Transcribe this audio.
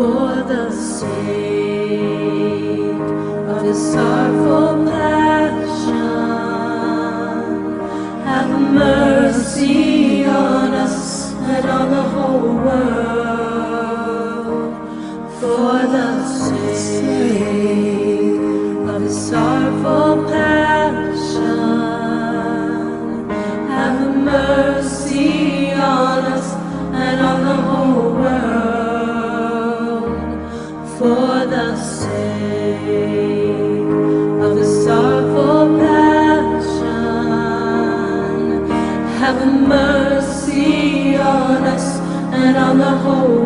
For the sake of his sorrowful passion, have mercy on us and on the whole world. For the sake of his sorrowful passion, have mercy on us and on the whole world. For the sake of his sorrowful passion, have mercy on us and on the whole